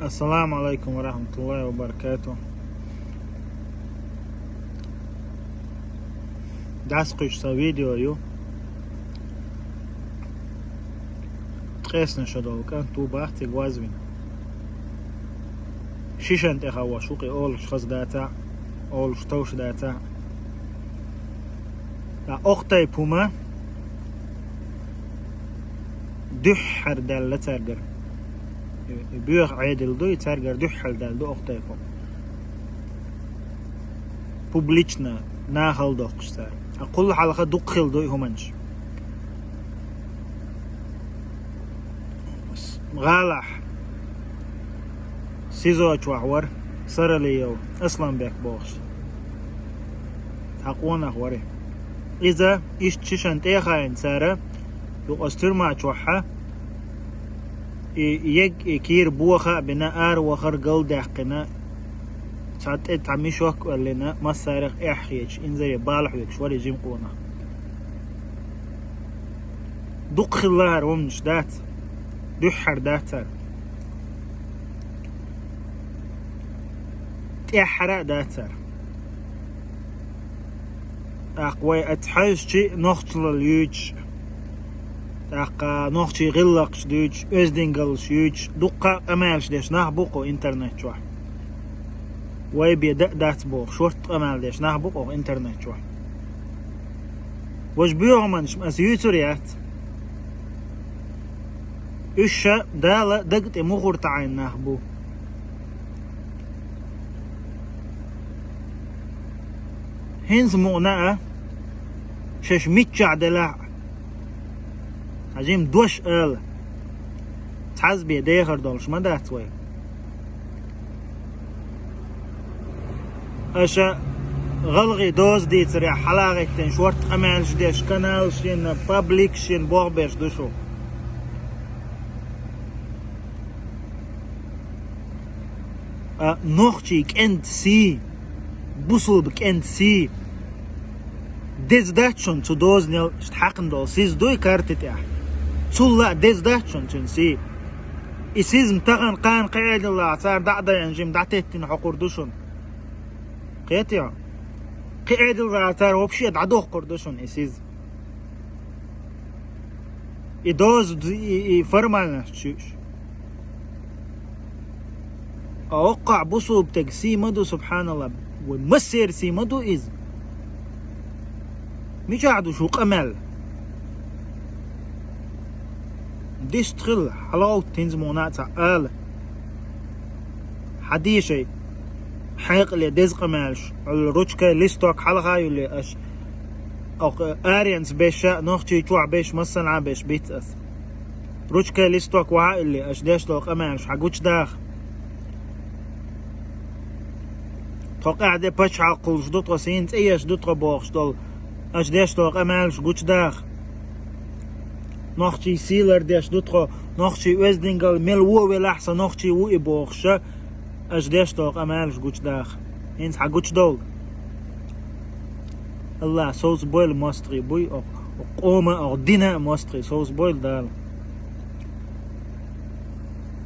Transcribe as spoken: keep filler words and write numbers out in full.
Ассаламу алейкум ва рахматуллахи ва баракату. ДӀасакхуьйсу сан видео ю. Ткъеснаш долу кӀант ву бах цига вазвина. Шишан тӀе хавош ву кхин олуш хаза дацахь, олуш товш дацахь. Ткъа окху тайпа хӀума дуьххьара даьлла цаьргара. И боьха Ӏедал ду, и цаьргара дуьххьара даьлла ду окху тайпа хӀума. Публично нахала доккхуш цара. Ткъа кхул хьалха дукха хилла ду и хӀуманаш. ГӀалахь СИЗО чохь вара Саралиев Асланбек бохуш. Цхьа къонах вара. Иза иштта шишан тӀе а хаийна цара, юкъа оцу тюрьма чохь а, и ег, и кийра боха а бина, ара вахар галдаьккхина, цхьа тӀе цхьа мешок а оьллина, массарах эхь хеташ, инзаре бала хьоьгуш вара и жима къонах. Дукха хилла хӀара хӀуманаш дац, дуьххьара дац хӀара. ТӀаьххьара а дац хӀара. ТӀаккха вай оцу хьаьжчи нохчалла юьйцуш, тӀаккха нохчийн гӀиллакхаш дуьйцуш, оьздангаллаш юьйцуш, дуккха а къамелаш деш нах бу кху интернет чохь. Вай бен дан а дац боху, шортта къамел деш нах бу кху интернет чохь. Важа боьха хӀуманаш ма аса юьйцур яц. Уьш ша Дала даг тӀе мухӀар таӀийна нах бу. ХӀинца мукъана а, шаьш миччахь делахь а, хьажим дош ала, цхьазбе дехар долуш ма дац вай. Аша гӀалгӀай доза дийцарехь хьалагӀиттина шортта къамелаш деш, каналаш йина, пабликаш йина бохбеш ду шу. А нохчий кӀентан сий, бусулба кӀентан сий деза дац шуна цу дозанел хьаькхна долу сиз дуй карта тӀехь? Цул а деза дац шуна цуьнан сий? И сизма тахана кхана кхин Ӏедаллахь цара дӀа а дайна жима дӀатеттина хьокхур ду шуна. Кхетий хьо? Кхин Ӏедаллахь цара вообще дӀадоккхур ду шуна и сиз. И доза д-, и, и формальность чуьш. А оккхахь бусулба стеган сий ма ду, субханалла. Вай массеран сий ма ду иза. Мичахь ду шу къамел? Дист хила, хьалагӀовтта хӀинца мукъана а цхьа ала. Хьан дийшай хьекъале деза къамелаш, хьула ручкай листок хьалха а юьллий аша? Окху аренца беша, нохчий чохь беш, массанхьа беш биц ас. Ручкай листок ваха а юьллий, аша деш долу къамелаш хьан гучудаха? Тхо къаьхьа де пачхьалкх кхуллуш ду, тхо сийна цӀе еш ду тхо бохуш долу, аша деш долу къамелаш гучудаха? Нохчий сий лардеш ду тхо, нохчий оьздангалла мел вон велахь а, сан нохчий ву и бохуша, аша деш долу къамелаш гучудаха? ХӀинца хьан гучудовла? Аллах, совца бойла мостагӀий буй, окху къома а, окху дина а мостагӀий, совца бойла Дала.